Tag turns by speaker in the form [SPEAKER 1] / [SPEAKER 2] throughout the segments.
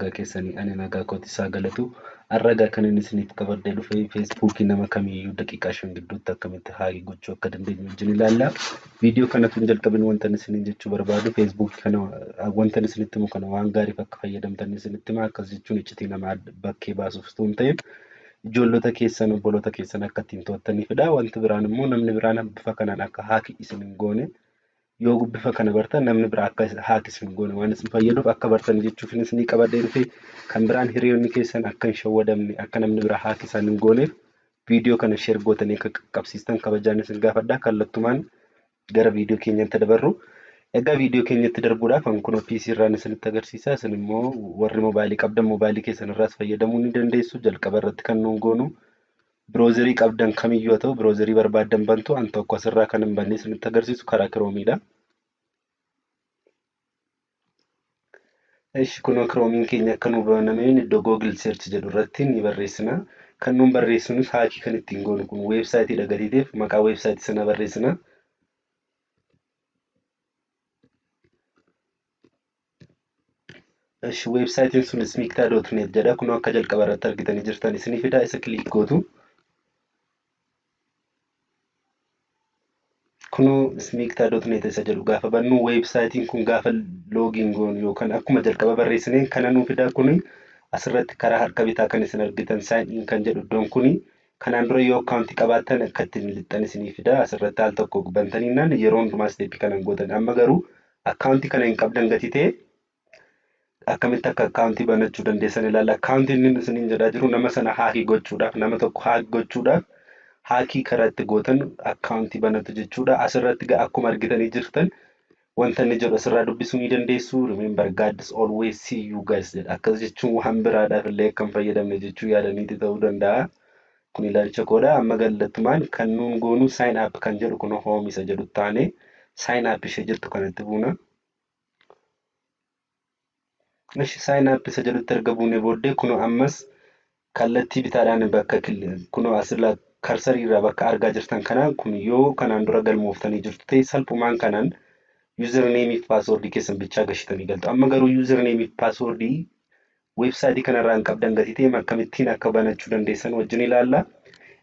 [SPEAKER 1] Nagaa keessanii ani nagaa kooti isaa galatu. Har'a egaa kan inni isiniif qabadhee dhufe feesbuukii nama kamiiyyuu daqiiqaa 5 gidduutti akkamitti haakii gochuu akka dandeenyu wajjin ilaalla. Viidiyoo kana tun jalqabin wanta isiniin jechuu barbaadu feesbuukii kana wanta isinitti himu kana waan gaariif akka fayyadamtan isinitti hima. Akkas jechuun iccitii namaa bakkee baasuuf osoo hin ta'in ijoollota keessan obboloota keessan akka ittiin to'attaniifidha. Wanti biraan immoo namni biraan bifa kanaan akka haakii isin hin goone yoo bifa kana bartan namni biraa akka haaki isin hin goone waan isin fayyaduuf akka bartan jechuuf isinii qabadhee dhufe. Kan biraan hiriyoonni keessan akka hin shawwadamne, akka namni biraa haaki isaan hin gooneef viidiyoo kana sheer gootanii akka qaqqabsiistan kabajaan isin gaafadha. Kallattumaan gara viidiyoo keenyatti dabarru. Egaa viidiyoo keenyatti darbuudhaaf an kunoo PC irraan isinitti agarsiisa. Isin immoo warri moobaayilii qabdan moobaayilii keessan irraas fayyadamuu ni dandeessu. Jalqaba irratti kan nuun goonu biroozerii qabdan kamiyyuu haa ta'u biroozerii barbaaddan bantu. An tokko asirraa kan hin banne isinitti agarsiisu karaa kiroomiidha. Ishi kunoo kiroomiin keenya akka nu banameen iddoo Google Search jedhu irratti ni barreessina. Kan nuun barreessinus haakii kan ittiin goonu kun weebsaayitiidha gatii ta'eef maqaa weebsaayitii sana barreessina. Ishi weebsaayitiin sun smikta.net jedha. Kunoo akka jalqaba irratti argitanii jirtan isinii fida isa kiliik gootu. Kunoo smikta.net isa jedhu gaafa bannu weebsaayitiin kun gaafa loogiin goonu yookaan akkuma jalqaba barreessineen kana nuu fida. Kuni asirratti karaa harka bitaa kan isin argitan sign in kan jedhu iddoon kuni kanaan dura yoo akkaawuntii qabaattan akka ittiin lixxan isinii fida. Asirratti al tokko bantaniinnaan yeroo hundumaa isteeppii kanan gootan. Amma garuu akkaawuntii kana hin qabdan gatii ta'e akkamitti akka akkaawuntii banachuu dandeessan ilaalla. Akkaawuntiin inni isiniin jedhaa jiru nama sana haakii gochuudhaaf, nama tokko haakii gochuudhaaf haakii karaa itti gootan akkaawuntii banatu jechuudha. Asirratti egaa akkuma argitanii jirtan wanta inni jedhu asirraa dubbisuu ni dandeessu. Remember God is always see you guys jedha. Akkas jechuun waan biraadhaaf illee akka hin fayyadamne jechuu yaadaniiti ta'uu danda'a. Kun ilaalcha koodha. Amma gallattumaan kan nuun goonu sign up kan jedhu kun home isa jedhu taane sign up ishee jettu kanatti buuna. Ishi sign up isa jedhutti erga buunee booddee kunoo ammas kallattii bitaadhaan bakka kunoo asirraa karsarii irraa bakka argaa jirtan kana kun yoo kanaan dura galmooftanii jirtu ta'e salphumaan kanaan username fi password keessan bichaa gashitanii galtu. Amma garuu username fi password weebsaayitii kanarraa hin qabdan gatii ta'e akkamittiin akka banachuu dandeessan wajjin ilaalla.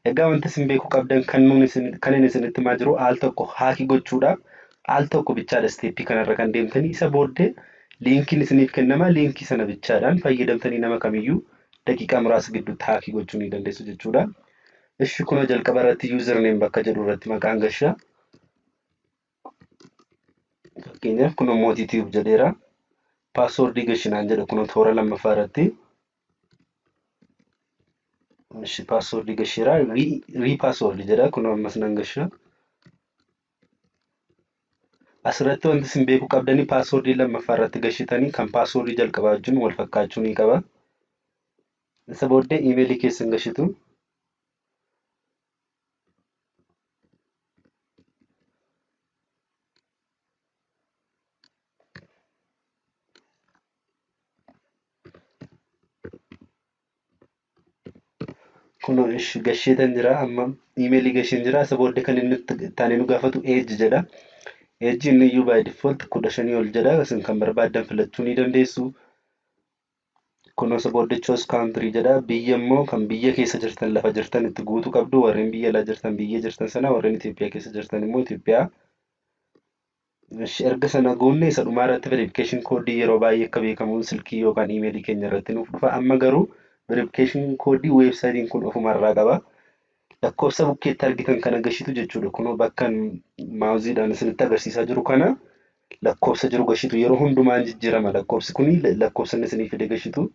[SPEAKER 1] Egaa wanti isin beekuu qabdan kan nuun isin kan inni isinitti himaa jiru al tokko haakii gochuudhaaf al tokko bichaadha isteeppii kanarra kan deemtanii isa booddee liinkiin isiniif kennama liinkii sana bichaadhaan fayyadamtanii nama kamiyyuu daqiiqaa muraasa gidduutti haakii gochuu ni dandeessu jechuudha. Ishi kunoo jalqaba irratti username bakka jedhu irratti maqaan gashaa. Fakkeenyaaf kunoo Mootii Tube jedheera. Paaswoordii gashinaan jedha kunoo toora lammaffaa irratti. Ishi paaswoordii gasheera. Rii paaswoordii jedha kunoo ammas nan gasha. Asirratti wanti isin beekuu qabdanii paaswoordii lammaffaa irratti gashitanii kan paaswoordii jalqabaa wajjin wal fakkaachuu ni qaba. Isa booddee iimeelii keessan gashitu. Kunoo ishi gasheetan jira amma iimeelii gasheen jira. Isa booddee kan inni itti taanee nu gaafatu age jedha. Age inni iyyuu by default 15 ol jedha. Isin kan barbaaddan filachuu ni dandeessu. Kunoo isa booddee choose country jedha. Biyya immoo kan biyya keessa jirtan lafa jirtan itti guutuu qabdu. Warreen biyya alaa jirtan biyya jirtan sana, warreen Itoophiyaa keessa jirtan immoo Itoophiyaa. Ishi erga sana guunne isa dhumaa irratti verification koodii yeroo baay'ee akka beekamu silkii yookaan iimeelii keenya irratti nuuf dhufa. Amma garuu verification koodii weebsaayitiin kun ofumarraa qaba. Lakkoofsa bukkeetti argitan kana gashitu jechuudha. Kunoo bakka maawuziidhaan isinitti agarsiisaa jiru kana lakkoofsa jiru gashitu yeroo hundumaan jijjiirama lakkoofsi kuni lakkoofsa inni isinii fide gashitu.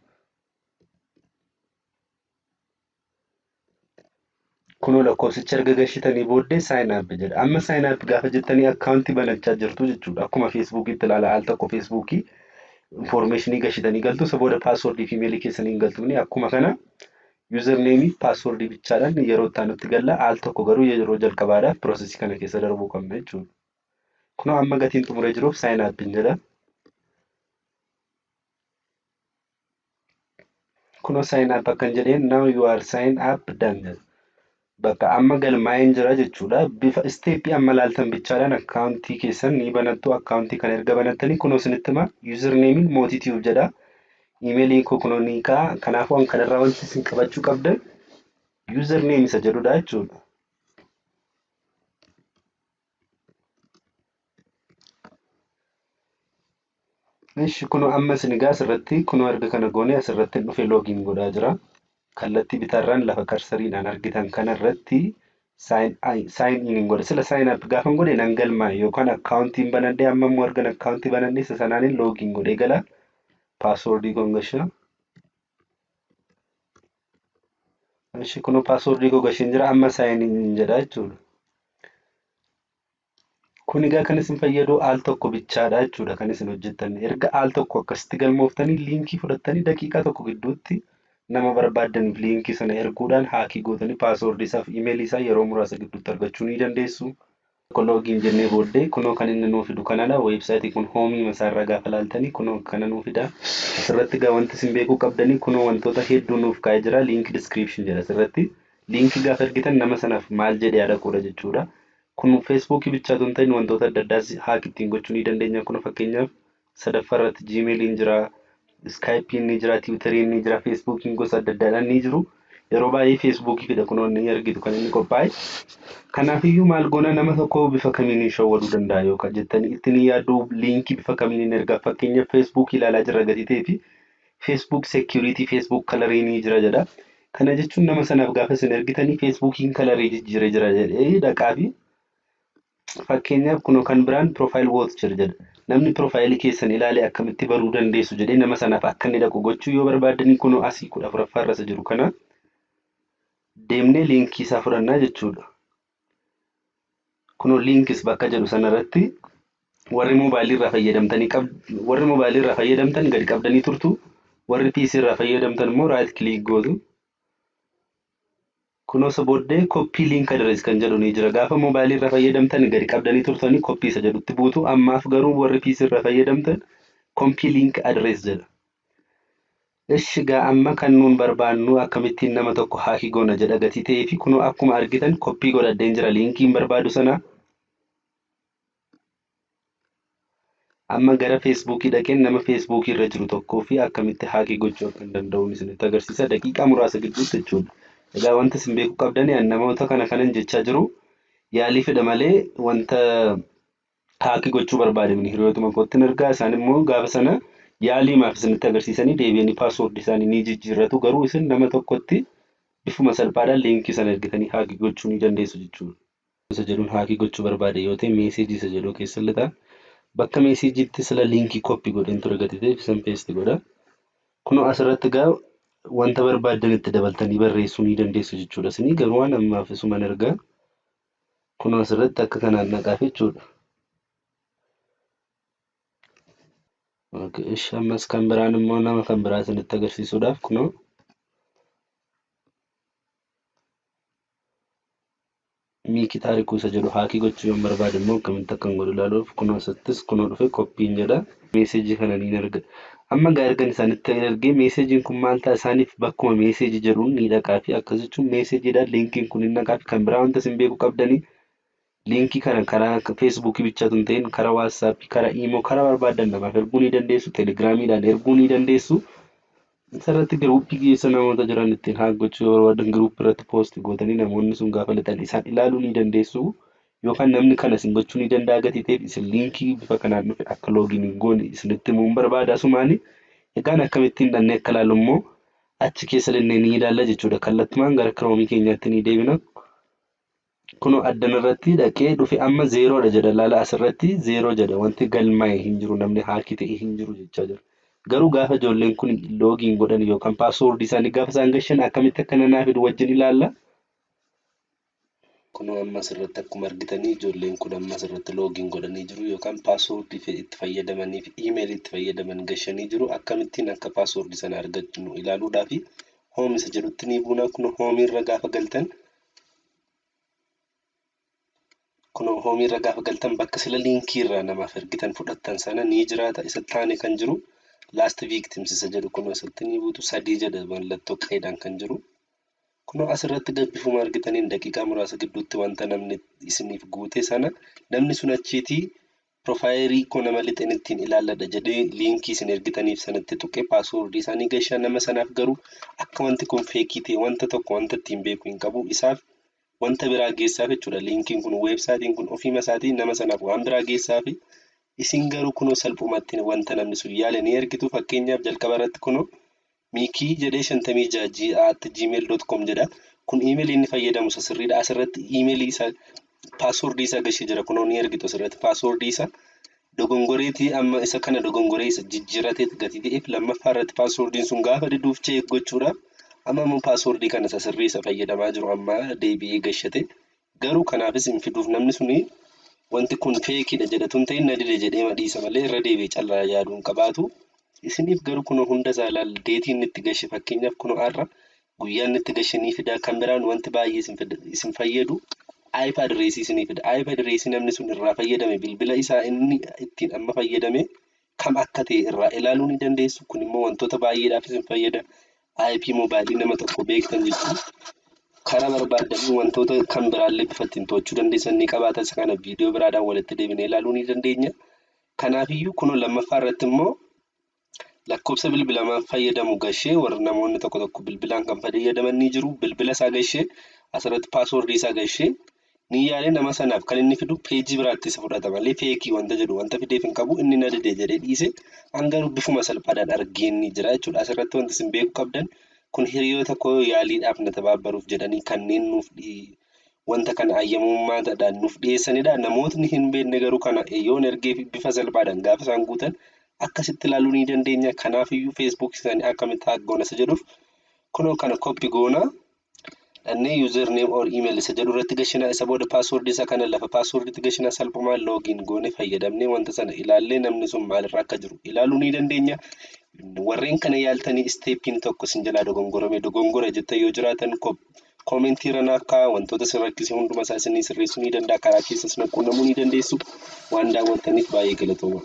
[SPEAKER 1] Kunoo lakkoofsicha erga gashitanii booddee sign up jedha. Amma sign up gaafa jettanii akkaawuntii banachaa jirtu jechuudha. Akkuma feesbuukiitti ilaala al tokko feesbuukii infoormeeshinii gashitanii galtu isa booda paaswordii fi imeelii keessanii hin galtumni akkuma kana yuuzarneemii fi paaswordii bichaadhaan yeroo itti aanutti galla al tokko garuu yeroo jalqabaadhaaf piroosesii kana keessa darbuu qabna jechuudha. Kunoo amma gatiin xumuree jiruuf sign up jedha. Kunoo sign up akkan jedheen now you are sign up done jedha. Bakka amma galmaa'een jira jechuudha. Bifa isteeppii amma laaltan bichaadhaan akkaawuntii keessan ni banattu. Akkaawuntii kana erga banattanii kunoo isinitti hima. Username Mootii Tube jedha. Iimeeliin koo kunoo ni ka'a. Kanaafuu an kanarraa wanti isin qabachuu qabdan username isa jedhudha jechuudha. Ishi kunoo amma isin egaa asirratti kunoo erga kana goonee asirratti dhufee login godhaa jira. Kallattii bitaarraan lafa karsariidhaan argitan kanarratti sign in godha. Sila sign up gaafan godhe nan galmaa'e yookaan akkaawuntiin banadhee amma immoo ergan akkaawuntii banadhee isa sanaanin login godhee gala. Paaswoordii koon gasha. Ishi kunoo paaswoordii koo gasheen jira amma sign in jedha jechuudha. Kun egaa kan isin fayyadu al tokko bichaadha jechuudha kan isin hojjettan. Erga al tokko akkasitti galmooftanii liinkii fudhattanii daqiiqaa tokko gidduutti nama barbaaddaniif liinkii sana erguudhaan haakii gootanii paaswoordii isaa fi iimeelii isaa yeroo muraasa gidduutti argachuu ni dandeessu. Login jennee booddee kunoo kan inni nuu fidu kanadha. Weebsaayitii kun hoomii masaarraa gaafa laaltanii kunoo kana nuu fida. Asirratti egaa wanti isin beekuu qabdanii kunoo wantoota hedduu nuuf kaa'ee jira. Link description jedha asirratti. Liinkii gaafa ergitan nama sanaaf maal jedhee dhaquudha jechuudha. Kun feesbuukii bichaatu hin ta'in wantoota adda addaas hack ittiin gochuu ni dandeenya. Kun fakkeenyaaf sadaffaa irratti jiimeeliin jira, iskaayipiin ni jira, tiwiiteriin ni jira, feesbuukiin gosa adda addaadhaan ni jiru. Yeroo baay'ee feesbuukii fida kunoo inni argitu kan inni qophaa'e. Kanaafiyyuu maal goona nama tokko bifa kamiin shawwaduu danda'a yookaan jettanii ittiin yaadduu liinkii bifa kamiin ergaa fakkeenyaaf feesbuukii ilaalaa jirra gatii ta'ee fi feesbuuk seekuriitii feesbuuk kalarii ni jira jedha. Kana jechuun nama sanaaf gaafa isin ergitanii feesbuukiin kalarii jijjiiree jira jedhee dhaqaa fi fakkeenyaaf kunoo kan biraan piroofaayil watcher jedha. Namni piroofaayilii keessan ilaalee akkamitti baruu dandeessu jedhee nama sanaaf akka inni dhaqu gochuu yoo barbaaddanii kunoo asii 14ffaa irra isa jiru kana deemnee liinkii isaa fudhannaa jechuudha. Kunoo liinkis bakka jedhu sanarratti warri moobaayilii irraa fayyadamtanii warri moobaayilii irraa fayyadamtan gadi qabdanii turtu warri PC irraa fayyadamtan immoo right click gootu. Kunoo isa booddee copy link address kan jedhu ni jira. Gaafa moobaayilii irraa fayyadamtan gadi qabdanii turtanii copy isa jedhutti buutu. Ammaaf garuu warri PC irraa fayyadamtan copy link address jedha. Ishi gaa amma kan nuun barbaannu akkamittiin nama tokko haakii goona jedha gatii ta'ee fi kunoo akkuma argitan koppii godhadheen jira liinkiin barbaadu sana. Amma gara feesbuukii dhaqeen nama feesbuukii irra jiru tokkoo fi akkamitti haakii gochuu akka hin danda'uun isinitti agarsiisa daqiiqaa muraasa gidduutti jechuudha. Egaa wanti isin beekuu qabdan namoota kana kanan jechaa jiru yaalii fedha malee wanta haakii gochuu barbaadamni hiriyootuma kootti ergaa isaan immoo gaafa sana yaalii maaf isinitti agarsiisanii deebi'anii paaswoordii isaanii ni jijjiirratu garuu isin nama tokkotti bifuma salphaadhaan liinkii sana ergitanii haakii gochuu ni dandeessu jechuudha. Isa jedhuun haakii gochuu barbaade yoo ta'e meeseejii isa jedhu keessa lixa. Bakka meeseejiitti sila liinkii koppii godheen ture gadi ta'eef isan paste godha. Kunoo asirratti egaa wanta barbaaddan itti dabaltanii barreessuu ni dandeessu jechuudha. Isinii garuu waan ammaaf isuman ergaa. Kunoo asirratti akka kanaan naqaaf jechuudha. Ishi ammas kan biraan immoo nama kan biraa isinitti agarsiisuudhaaf kunoo Miikii Taarikuu isa jedhu haakii gochuu yoon barbaade immoo akkamitti akkan godhu ilaaluuf kunoo asittis kunoo dhufe koppiin jedha. Meeseejii kana niin erga. Amma egaa ergan isaanitti ergee meeseejiin kun maal ta'a isaaniif bakkuma meeseejii jedhuun ni dhaqaa fi akkas jechuun meeseejiidhaan liinkiin kun hin dhaqaa fi kan biraa wanta isin beekuu qabdanii liinkii kana karaa feesbuukii bichaatu hin ta'in karaa waatsaappii, karaa iimoo, karaa barbaaddan namaaf erguu ni dandeessu, telegiraamiidhaan erguu ni dandeessu. Isarratti giruuppii keessa namoota jiran ittiin haak gochuu yoo barbaadan giruuppii irratti poost gootanii namoonni sun gaafa lixan isaan ilaaluu ni dandeessu. Yookaan namni kana isin gochuu ni danda'a gatii ta'eef isin liinkii bifa kanaan dhufe akka loogiin hin goone isinitti himuun barbaada asumaani. Egaan akkamittiin dhannee akka ilaallu immoo achi keessa linnee ni ilaalla jechuudha. Kallattumaan gara kiroomii keenyaatti ni deebina. Kunoo addan irratti dhaqee dhufe amma zeeroodha jedha laala asirratti zeeroo jedha wanti galmaa'e hin jiru namni haakii ta'e hin jiru jechaa jira. Garuu gaafa ijoolleen kun loogiin godhan yookaan paaswoordii isaanii gaafa isaan gashan akkamitti akka nanaa fidu wajjin ilaalla. Kunoo amma asirratti akkuma argitanii ijoolleen kun amma asirratti loogiin godhanii jiru yookaan paaswoordii itti fayyadamanii fi iimeelii itti fayyadaman gashanii jiru akkamittiin akka paaswoordii sana argannu ilaaluudhaa fi hoom isa jedhutti ni buuna kun hoomiirra gaafa galtan Kunoo hoomiirra gaafa galtan bakka sila liinkii irraa namaaf ergitan fudhattan sana ni jiraata. Isa taane kan jiru last victims isa jedhu kunoo isatti ni buutu sadii jedha mallattoo qaydaan kan jiru. Kunoo asirratti gabbifuma argitaniin daqiiqaa muraasa gidduutti wanta namni isiniif guute sana namni sun achiitii Profile koo nama lixeen ittiin ilaalladha jedhee liinkii isin ergitaniif sanatti tuqee passwordii isaanii gashaa. Nama sanaaf garuu akka wanti kun fake ta'e wanta tokko wanta ittiin beeku hin qabu. Isaaf wanta biraa geessaaf jechuudha. Liinkiin kun, weebsaayitiin kun ofiima isaatii nama sanaaf waan biraa geessaafi. Isin garuu kunoo salphumatti wanta namni sun yaale ni ergitu. Fakkeenyaaf, jalqaba irratti kunoo miikii jedhee 56@gmail.com jedha. Kun iimeelii inni fayyadamu isa sirriidha. Asirratti iimeelii isaa, passwordii isaa gashee jira. Kunoo ni ergitu asirratti passwordii isaa dogongoreetii amma isa kana dogongoree isa jijjiirratee gatii ta'eef, lammaffaa irratti passwordiin sun gaafa diduuf check gochuudhaaf amma immoo passwordii kana isa sirrii isa fayyadamaa jiru amma deebi'ee gashate. Garuu kanaafis hin fiduuf. Namni suni wanti kun fakeiidha jedhatu hin ta'in, na dide jedhee madhiisa malee irra deebi'ee callaa yaaduu hin qabaatu. Isiniif garuu kunoo hunda isaa ilaal, dateiin inni itti gashe, fakkeenyaaf kunoo har'a guyyaa inni itti gashe ni fida. Kan biraan wanti baay'ee isin fayyadu IP addressii isinii fida. IP addressii namni sun irraa fayyadame, bilbila isaa inni ittiin amma fayyadame kam akka ta'e irraa ilaaluu ni dandeessu. Kun immoo wantoota baay'eedhaaf isin fayyada. IP moobaayilii nama tokko beektan jechuun karaa barbaaddanii wantoota kan biraallee bifa ittiin to'achuu dandeessan ni qabaata. Isa kana viidiyoo biraadhaan walitti deebinee ilaaluu ni dandeenya. Kanaafiyyuu kunoo lammaffaa irratti immoo lakkoofsa bilbilamaa fayyadamu gashee, warri namoonni tokko tokko bilbilaan kan fayyadaman ni jiru. Bilbila isaa gashee, asirratti passwordii isaa gashee ni yaalee, nama sanaaf kan inni fidu peejii biraatti isa fudhata malee fake wanta jedhu wanta fideef hin qabu. Inni na dide jedhee dhiise, hangaruu bifuma salphaadhaan argeen ni jira jechuudha. Asirratti wanti isin beekuu qabdan, kun hiriyoota koo yaaliidhaaf na tabaabbaruuf jedhanii kanneen nuuf wanta kana ayyamummaadhaan nuuf dhiyeessanidha. Namootni hin beekne garuu kana yoon ergee bifa salphaadhaan gaafa isaan guutan akkasitti ilaaluu ni dandeenya. Kanaafiyyuu Facebook isaanii akkamitti hack goona isa jedhuuf, kunoo kana copy goona. Dhannee username or email isa jedhu irratti gashinaa. Isa booda passwordii isa kana lafa passwordiitti gashinaa. Salphumaan login goone fayyadamnee wanta sana ilaallee namni sun maalirra akka jiru ilaaluu ni dandeenya. Warreen kana yaaltanii stepiin tokko isin jalaa dogongorame, dogongora jettan yoo jiraatan, commentii irra naaf kaa'aa. Wantoota isin rakkise hunduma isaa isinii sirreessuu ni danda'a. Karaa keessas na quunnamuu ni dandeessu. Waan daawwattaniif baay'ee galatooma.